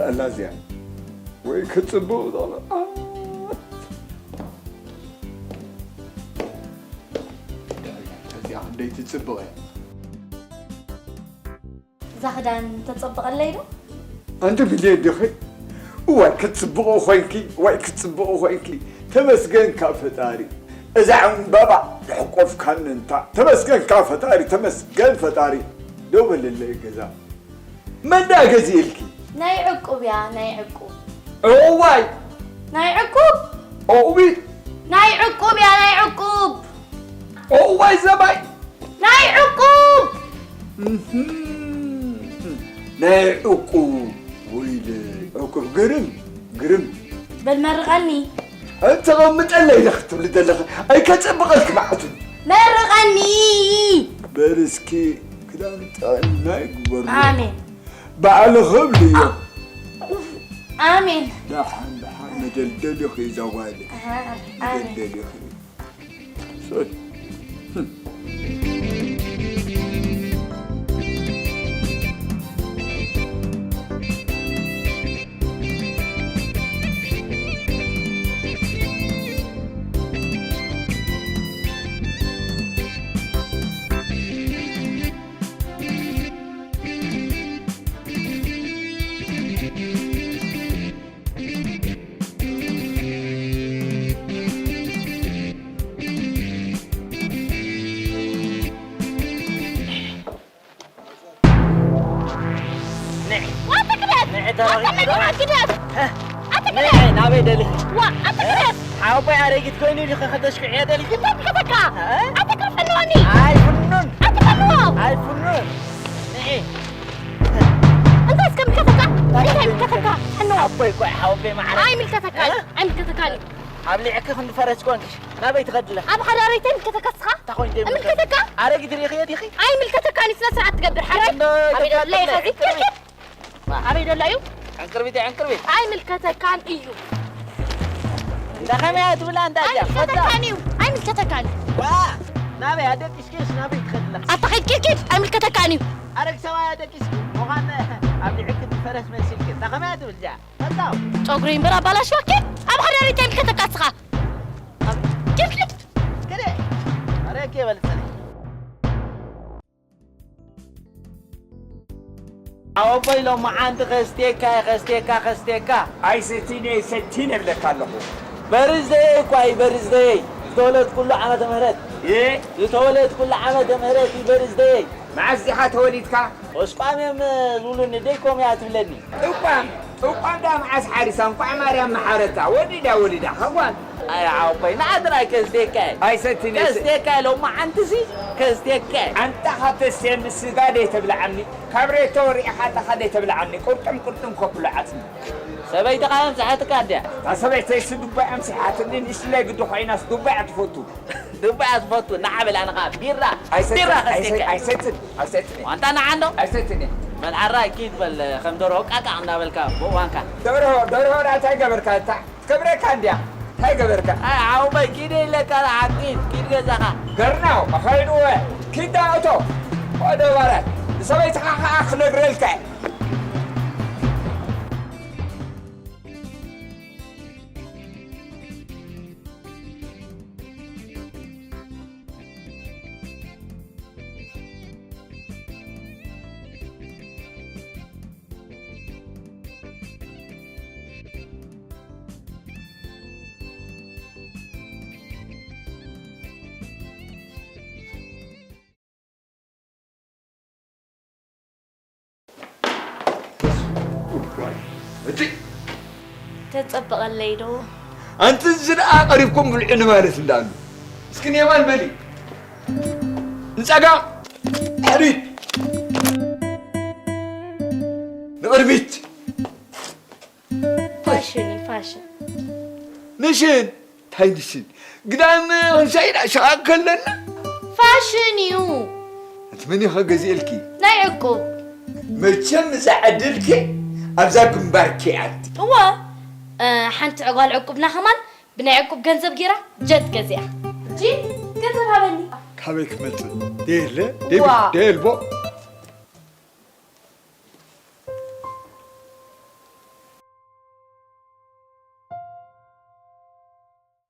ኣላ እዚኣ። ወይ ክጽብቕ ዛዕባ። ኣት። እዚኣ ክንደይ ትጽብቕ እያ። እዛ ክዳን ተጸብቐለይ ዶ? ኣንቲ ብሌን ዲኺ? እዋይ ክትጽብቑ ኮይንኪ፣ እዋይ ክትጽብቑ ኮይንኪ። ተመስገንካ ፈጣሪ። እዛ ዕምባባ ዘሕቆፍካኒ እንታ። ተመስገንካ ፈጣሪ፣ ተመስገን ፈጣሪ። ደው በለለይ ገዛ። መን ደኣ ገዚእልኪ? ናይ ዕቁብ እያ፣ ናይ ዕቁብ። እዋይ! ናይ ዕቁብ? እውይ! ናይ ዕቁብ እያ፣ ናይ ዕቁብ። እዋይ ዘባይ! ናይ ዕቁብ! እህም። ናይ ዕቁብ። ወይለ ዕቁብ። ግርም፣ ግርም። በል መርቐኒ። እንተቐምጠለይ ኢለ ክትብሊ ዘለኺ ኣይከጸብቐልኪ መዓቱ። መርቐኒ! በል እስኪ ክዳን ጥዕና ይግበሩ። ኣሜን። ባዕልኺ ብልዮ። ኣሜን። ደሓን፣ ደሓን መደልደል ኢኺ እዛ ጓል። ኣሃ፣ ኣሜን። መደልደል ኢኺ። ሶሪ። ንዒ። ኣታ ክደት! ንዒ ተረኺቡ ኣታ ዶ? ክደት! ሀ? ኣታ ንዒ፣ ክደት! ናበይ ደሊኺ? ዋ፣ ኣታ ሀ? ክደት! ሓወቦይ ኣረጊት ኮይኑ ኢሉ ኸተሽክዕዮ ደሊኺ? እንታይ ምልከተካ? ሀ? ኣታ ክርፈንወኒ! ኣይፍኑን! ኣታ ፈንዎ! ኣይፍኑን! ንዒ! እንታይ እስከ ምልከተካ? እንታይ ምልከተካ? ሕንዎ! ሓወቦይ እኮ፣ ሓወቦይ ማዕረ! ኣይምልከተካን! ሀ? ኣይምልከተካን! ኣብሊዕኪ ክንዲ ፈረስ ኮንኪ፣ ናበይ ትኸዲ ኣለኺ? ኣብ ሓዳረይ እንታይ ምልከተካ እስኻ? እንታይ ኮይኑ ዘይምልከት? ምልከተካ? ኣረጊት ርኢኽዮ ዲኺ? ኣይምልከተካን እዩ፣ ስነ ስርዓት ትገብር፣ ሓራይ? እንዶ ኣበይ ደሎ እዩ ይከታተል ኸዚ? ነይ። ኪድ፣ ኪድ! ዋ። ኣበይ ደሎ እዩ? ዕንቅርቢት፣ ዕንቅርቢት። ኣይምልከተካን እዩ። እንዳ ኸመይ እያ ትብላ እንዳ እዚኣ? ኣይምልከተካን እዩ፣ ኣይምልከተካን እዩ። ዋ! ናበይ ኣደቂስኪስ ናበይ ትኸዲ ኣለኺ? ኣታ ኺድ፣ ኪድ፣ ኪድ! ኣይምልከተካን እዩ። ኣረግ ሰብኣይ ኣደቂስኪ ምዃን ኣብሊዕኪ ፈረስ መሲልኪ። እንዳ ኸመይ እያ ትብል እዚኣ? ፈታው። ጨጉሪ እምበር ኣባላሽዋ። ኪድ! ኣብ ሓዳረይ እንታይ ምልከተካ እስኻ? ኪድ፣ ኪድ! ግደ! ኣረ፣ ኬበል ጸኒ። ኣቦይ ሎማዓንቲ ከስቴካ፣ ከስቴካ፣ ከስቴካ። ኣይሰቲነ፣ ሰቲነ እብለካ ኣለኹ። በርዝደየይ እኳ እዩ፣ በርዝደየይ። ዝተወለድኩሉ ዓመተ ምህረት። እ? ዝተወለድኩሉ ዓመተ ምህረት እዩ በርዝደየይ። መዓስ ዲኻ ተወሊድካ? ቁስቋም እዮም ዝብሉኒ፣ ደይኮም እያ ትብለኒ። ጥቋም፣ ጥቋም ደኣ መዓስ ሓሪሳ? እንቋዕ ማርያም መሓረታ። ወሊዳ፣ ወሊዳ፣ ኸጓል። ኣይ፣ ዓቦይ፣ ንዓ ጥራይ ከስቴካ እየ። ኣይሰትንየ፣ ከስቴካ እየ፣ ሎማዓንትሲ ከስቴካ እየ። ኣንታ ካብ ተስየ ምስ ስጋ ደይተብልዓኒ፣ ካብ ሬቶ ሪኢኻ ኣለኻ ደይተብልዓኒ፣ ቁርጥም ቁርጥም ከብሎ ዓጽሚ። ሰበይትኻ ኣምስሓትካ ድያ? እታ ሰበይተይሲ ዱባይ ኣምሲሓትኒ፣ ንእሽትለይ ግዲ ኮይናስ ዱባይ እያ ትፈቱ። ዱባይ እያ ትፈቱ፣ ንዓ በል ኣነ ኸዓ ቢራ፣ ኣይሰትን፣ ቢራ ከስቴካ እየ። ኣይሰትን፣ ኣይሰትን። ዋንታ ንዓ እንዶ። ኣይሰትን እየ። በል ሓራይ ኪድ በል፣ ከም ደርሆ ቃቃ እንዳበልካ ብእዋንካ። ደርሆ፣ ደርሆ እንታይ ገበርካ? እታ ትከብረካ እንድያ። እንታይ ገበርካ? ኣይ፣ ዓውበይ፣ ኪድ ኢለካ፣ ንዓ ኪድ፣ ኪድ ገዛኻ። ገርናው፣ መኻይድወ፣ ኪድ ዳ እቶ። ወደ ባራት። ንሰበይትኻ ኸዓ ክነግረልካ እየ። እቲ ተጸበቐለይ ዶ? ኣንቲ እዚ ደኣ ቀሪብኩም ብልዑ ንማለት እንዳሉ። እስኪ ንየማን በሊ። ንጸጋም። ድሕሪት። ንቕድሚት። ፋሽን እዩ፣ ፋሽን። ንሽን? እንታይ ንሽን? ግዳም ክንሳኢና ሸቓቕ ከለና? ፋሽን እዩ። እቲ መን ኢኸ ገዚእልኪ? ናይ ዕቁብ። መቸም እዛ ዕድልኪ ኣብዛ ግንባርኪ ኣቲ። እወ፣ እ፣ ሓንቲ ዕጓል ዕቁብና ኸማን ብናይ ዕቁብ ገንዘብ ጌራ ጀት ገዚኣ። ጂ፣ ገንዘብ ሃበኒ። ካበይ ክመጽእ? ደየለ? ደይ-፣ ዋ። ደየልቦ?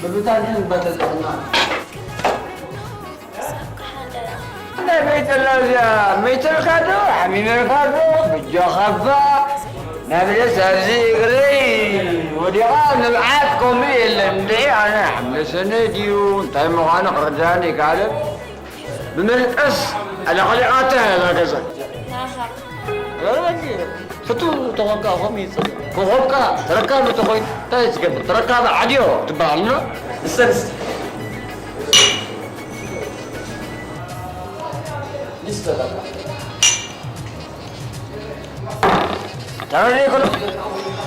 ብብታንህን በተዘና ናይ መይተላ እዚኣ መይተልካ ዶ ሓሚመልካ ዶ ብጃኻባ ናብለስ ኣብዚ እግረይ ወዲቓ ንብዓት ከምኡ የለን እንድዒ ኣነ ሓምለሰነ ድዩ እንታይ ምዃኑ ክርዳን ይከኣለ ብመልቀስ ኣለቐሊቓታ እያ እዛ ገዛ ናኻ ፍቱ ተኾንካ ኸም ይፅል ኮኾብካ ተረካቢ ተኾይኑ እንታይ ትገብር ተረካቢ ዓድዮ ትበሃል ኖ ንሰንስ ንስተበቃ ተረዲእኩ ዶ?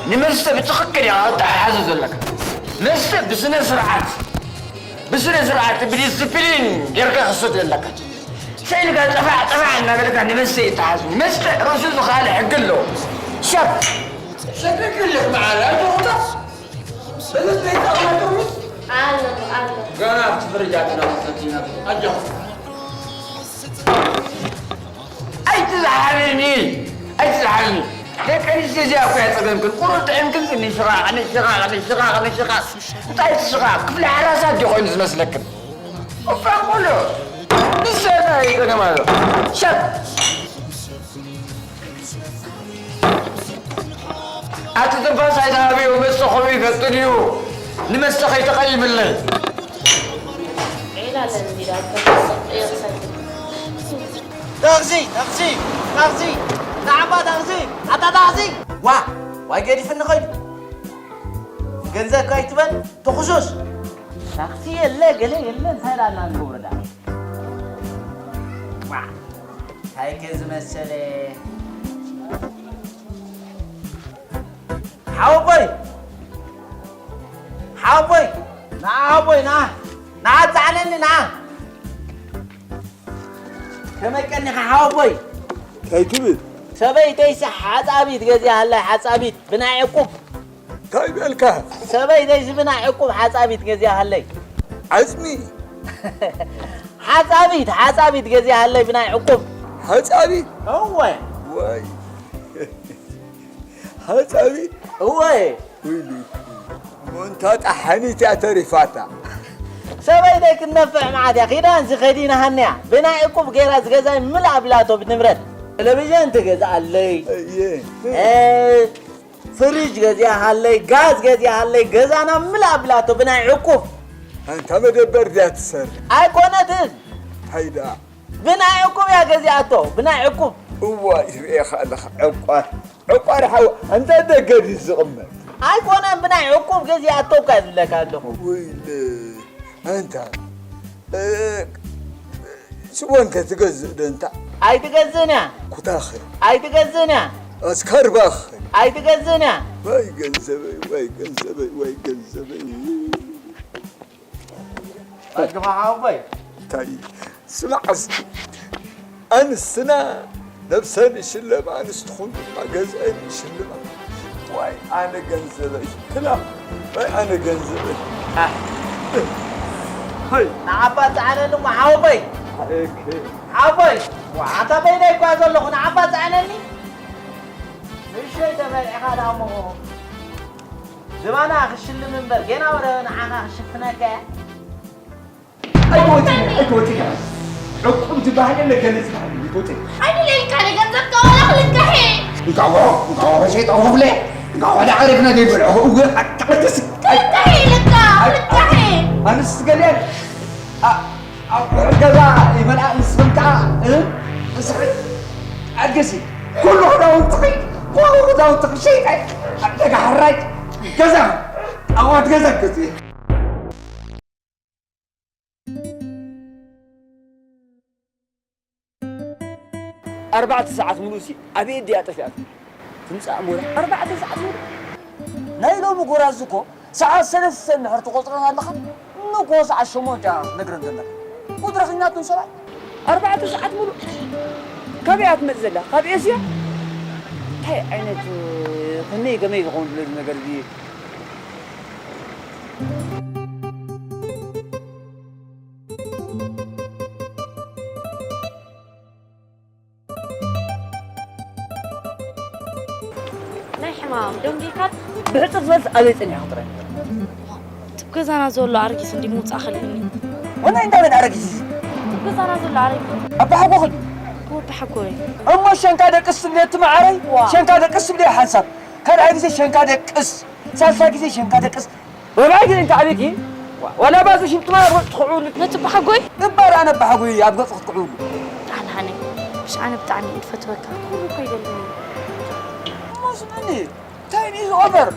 ንመስተ ብትኽክል ኢኻ ክትተሓሓዞ ዘለካ። መስተ ብስነ ስርዓት ብስነ ስርዓት ብዲስፕሊን ጌርካ ክሰትዮ ኣለካ። ስኢልካ ጠፋዕ ጠፋዕ እናበልካ ንመስተ ይተሓዝ። መስተ ርእሱ ዝኸኣለ ሕጊ ኣለዎ። ሰብ ሰግግልህ መዓላ ዶኽታ ሰለስተ ይጠቕማ ጥርሙስ ኣሎ ኣሎ ገና ኣብቲ ፍርጃ ተናወሰቲና ኣጆኹም ኣይትዝሓልኒ ኣይትዝሓልኒ ደቂ ኣንስትዮ እዚኣ እኮ እያ ፀገምክን ቁሩብ ጥዕምክን ንሽቓቕ ንሽቓቕ ንሽቓቕ ንሽቓቕ እንታይ ትሽቓቕ ክፍሊ ሓራሳት ድዩ ኮይኑ ዝመስለክን እፋ ቆሎ ንሰና ይፀገም ኣሎ ሸብ ኣቲ ትንፋስ ኣይትሃብዮ መስተ ከምኡ ይፈጥን እዩ ንመስተ ከይተቐይምለይ ዒላ ለንዲዳ ተፈሰቕ የቕሰል ዳግዚ ዳግዚ ዳግዚ ንዓባ ዳግዚ ኣታ ዳግዚ ዋ ዋይ ገዲፍኒ ኸይዱ ገንዘብ ካይትበል ትኹሱስ ዳግዚ የለ ገለ የለ እንታይ ዳና ንገብረዳ ዋ እንታይ ከ ዝመሰለ ሓወቦይ ሓወቦይ ንዓ ሓወቦይ ንዓ ንዓ ፃዕነኒ ንዓ ከመይ ቀኒኻ ሓወቦይ እንታይ ትብል ሰበይተይሲ ሓፃቢት ገዚኣሃለይ ሓፃቢት ብናይ ዕቁብ እንታይ በልካ ሰበይተይሲ ብናይ ዕቁብ ሓፃቢት ገዚኣሃለይ ዓፅሚ ሓፃቢት ሓፃቢት ገዚኣሃለይ ብናይ ዕቁብ ሓፃቢት እወ ወይ ሓፃቢት እወ ወይሊ ሞንታ ጣሓኒት እያ ተሪፋታ ሰበይተይ ክትነፍዕ መዓት እያ ኺዳንሲ ኸዲናሃኒ እያ ብናይ ዕቁብ ገይራ ዝገዛይ ምልእ ኣቢላቶ ብንብረት ቴሌቪዥን ትገዝኣለይ እየ ፍሪጅ ገዚኣሃለይ ጋዝ ገዚኣሃለይ ገዛና ምልእ ኣቢላቶ ብናይ ዕቁብ ኣንታ መደበር ድያ ትሰርሕ ኣይኮነትን እንታይ ደኣ ብናይ ዕቁብ እያ ገዚኣቶ ብናይ ዕቁብ እዋይ ርእኻ ኣለኻ ዕቋር ዕቋር ሓው ኣንታ ደገ ድዩ ዝቕመጥ ኣይኮነን ብናይ ዕቁብ ገዚኣቶ እኳ ዝብለካ ኣለኹ ወይለ ኣንታ ሽወንከ ትገዝእ ዶ እንታ ኣይትገዝእን እያ ኩታኸ ኣይትገዝእን እያ ኣስካርባኸ ኣይትገዝእን እያ ወይ ገንዘበይ ወይ ገንዘበይ ወይ ገንዘበይ ኣጅኻ ሓወቦይ እንታይ ስማዕ እስኪ ኣንስትና ነብሰን ይሽለማ ኣንስትኹም ድማ ገዝአን ይሽልማ ዋይ ኣነ ገንዘበይ ክላ ዋይ ኣነ ገንዘበይ ሀይ ንዓባ ፃዕነኒ እሞ ሓወቦይ ሓወቦይ ኣታ በይነይ እኳ ዘለኹ ንዓባ ፃዕነኒ ንእሸይ ተበልዕኻ ዳሞ ዝባና ክሽልም እምበር ጌና ወረ ንዓኻ ክሽፍነካ እያ ኣይትወፅን እያ ኣይትወፅን እያ ዕቁብ ዝበሃል የለ ገለ ዝበሃል የለ ኣይትወፅን ኣይድልየልካ ንገንዘብካ ዋላ ክልካሄ እንካዎ እንካዎ ሸይጣ ወብለ እንካዎ ዳ ዓረግና ዘይበልዖ እወ ኣታቅርስ ክልካሄ ኢልካ ክልካሄ ኣንስ ትገሊያን ኣብ ገዛ ይመልኣ ንስኽን ከዓ እስኺ ኣገሲ ኩሉ ክዳውንትኺ ኩሉ ክዳውንትኺ ሸይጣ ኣብ ደጋ ሕራይ ገዛ ኣዋት ገዛ ገዚ ኣርባዕተ ሰዓት ሙሉእ ሲ ኣበይ ድያ ጠፊኣት ትምፃእ እሞ ኣርባዕተ ሰዓት ሙሉእ ናይ ሎሚ ጎራዙ እኮ ሰዓት ሰለስተ እንድሕር ትቆፅረን ኣለኻ ንግሆ ሰዓት ሸሞንተ ክትነግረን ዘለካ ቁፅሪ ኺናቱን ሰብኣይ ኣርባዕተ ሰዓት ሙሉእ ካበይ እያ ትመፅእ ዘላ ካብ ኤስያ እንታይ ዓይነት ከመይ ከመይ ዝኸውን ስለዚ ነገር እዚ ናይ ሕማም ደንጊካ ብሕፅር ዝበልስ ኣበይ ፀኒሕኺ ጥራይ ገዛና ዘሎ ኣረጊት እንዲ ምውፃእ ከልእኒ። ወናይ እንዳ መን ኣረጊት እዚ? ገዛና ዘሎ ኣረጊት ኣባሓጎ ክዲ ክወቢ ሓጎይ። እሞ ሸንካ ደቅስ ትብሊ እቲ መዓረይ? ዋ። ሸንካ ደቅስ ትብሊ ሓንሳብ ካልኣይ ግዜ ሸንካ ደቅስ ሳልሳይ ግዜ ሸንካ ደቅስ ርብዓይ ግዜ እንተ ዓብይቲ ዋላ ባዚ ሽንቲ ማይ ኣብ ገፅ ትኽዕብሉ ነቲ ኣባሓጎይ እባ ደኣ ነባሓጎይ ኣብ ገፁ ክትክዕብሉ። ኣንሃነይ ብሽ ኣነ ብጣዕሚ እየ ድፈትወካ ኩሉ እኮ ይደልኒ። እሞ ስምዕኒ Time is over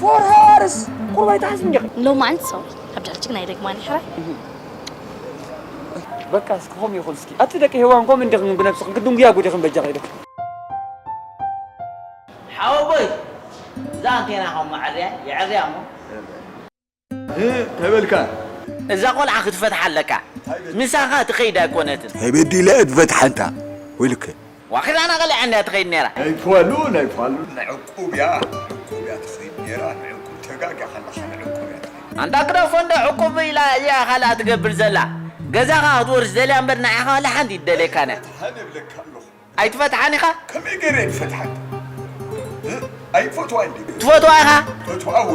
for hers ቁርባይ ትሓስብ እንዲኺ። ሎማዓንቲ ሶሪ ካብ ድሕርጅግ ናይ ደግማ ኒ ሕራይ በቃ እስኪ ከምኡ ይኹን እስኪ ኣቲ ደቂ ሄዋን ከምኡ እንዲኽን ብነብስኽን ክድንጉያጉ ዲኽን በጃኺ ኢለ ሓወቦይ እዛ ኣንቴና ከም መዐርያ የዐርያ እሞ እ እንታይ በልካ? እዛ ቆልዓ ክትፈትሓ ኣለካ ምሳኻ ትኸይድ ኣይኮነትን እንታይ በዲለ እትፈትሓ እንታ ወይልከ ዋኺዳና ቀሊዓ እንድያ ትኸይድ ነይራ ናይ ፋሉ ናይ ፋሉ ናይ ዕቁብ እያ ዕቁብ እያ ትኸይድ ነይራ ናይ ዕቁብ ተጋጊኻ ኣለኻ ናይ ዕቁብ እያ ትኸይድ ኣንታ ክደፎ እንዶ ዕቁብ ኢላ እያ ካልኣ ትገብር ዘላ ገዛኻ ክትወርስ ደልያ እምበር ንዓኻ ዋላ ሓንቲ ይደልየካን እያ ትፈትሓ ንብለካ ኣለኹ ኣይትፈትሓን ኢኻ? ከመይ ገይረ እየ ዝፈትሓ? ኣይፈትዋን ድየ? ትፈትዋ ኢኻ? ፈትዋ እወ።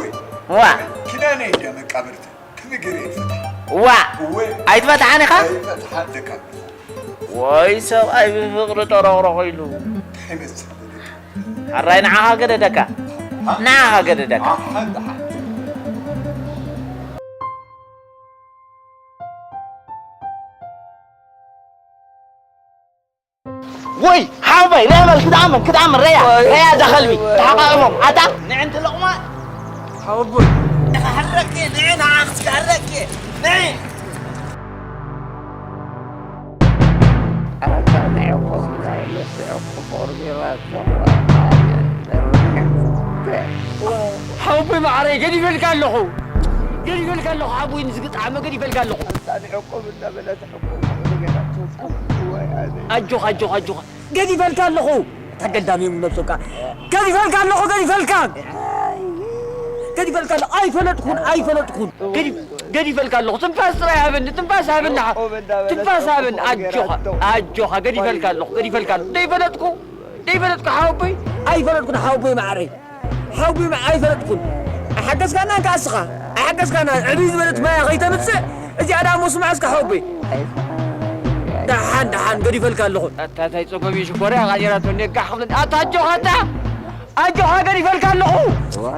ዋ ኪዳነይ እንድያ መቃብርታ። ከመይ ገይረ እየ ዝፈትሓ? ዋ እወ። ኣይትፈትሓን ኢኻ? ኣይፈትሓን ደካ። ወይ ሰብኣይ ብፍቕሪ ጠረቕረቑ ኢሉ። እንታይ መሰለ ደካ? ኣራይ ንዓኻ ገደደካ። ንዓኻ ገደደካ። ኣሓ ደሓ። ወይ ሓወይ ናይ በል ክትኣምን ክትኣምን ረያ ረያ እዛ ከልቢ ተሓቃቕፎም ኣታ ንዕንቲ ለቑማ ሓወቦይ ክሓረኪ ንዒ ንዓኽስ ክሓረኪ ንዒ ኣታ ናይ ዕቁብ ናይ ምስ ዕቁብ ፎርሚላ ሓወቦይ ማዕረይ ገዲፈልካ ኣለኹ ገዲፈልካ ኣለኹ ሓወቦይ ንዝግጣዕመ ገዲፈልካ ኣለኹ ዕቁብ እናበለት ዕቁብ ዝሕሉ ገይራቶ እዋይ ኣነ ኣጆኻ ኣጆኻ ኣጆኻ ገዲፈልካ ኣለኹ ተገልዳም እዮም ነብሶካ ገዲፈልካ ኣለኹ ገዲፈልካ ገዲፈልካ ኣለኹ ኣይፈለጥኩን ኣይፈለጥኩን ገዲ- ገዲፈልካ ኣለኹ ትንፋስ ጥራይ ሃበኒ ትንፋስ ሃበኒ ሓ- ትንፋስ ሃበኒ ኣጆኻ ኣጆኻ ገዲፈልካ ኣለኹ ገዲፈልካ ኣለኹ ደይፈለጥኩ ደይፈለጥኩ ሓወቦይ ኣይፈለጥኩን ሓወቦይ ማዕረይ ሓዊ ኣይፈለጥኩን። ኣሓገዝካና እንካ እስኻ ኣሓገዝካና ዕብይ ዝበለት ማያ ከይተምጽእ እዚኣ ደኣ ሞስማዕ እስካ ሓወቦይ። ደሓን ደሓን ገዲፈልካ ኣለኹ። ኣታ ታይ ጸጎም እዩ ሽኮርያ ቃኒራቶ ነጋ ሓፍለን ኣታ ኣጆኻ ኣታ ኣጆኻ ገዲፈልካ ኣለኹ።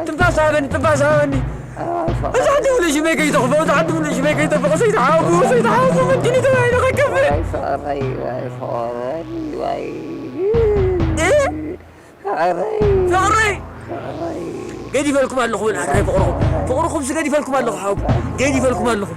ትንፋስ ሃበኒ ትንፋስ ሃበኒ። እዚ ዓዲ እውን ሽመይ ከይተኽፎ እዚ ዓዲ እውን ሽመይ ከይተኽፎ ሰይድ ሓወቦ ሰይድ ሓወቦ መኪኒ ተባሂሉ ከከፍእ። ፍቕረይ ፍቕረይ ፍቕረይ ገዲፈልኩም ኣለኹ ብል ኣግራይ ፍቕርኹም ፍቕርኹምሲ ገዲፈልኩም ኣለኹ ሓው ገዲፈልኩም ኣለኹ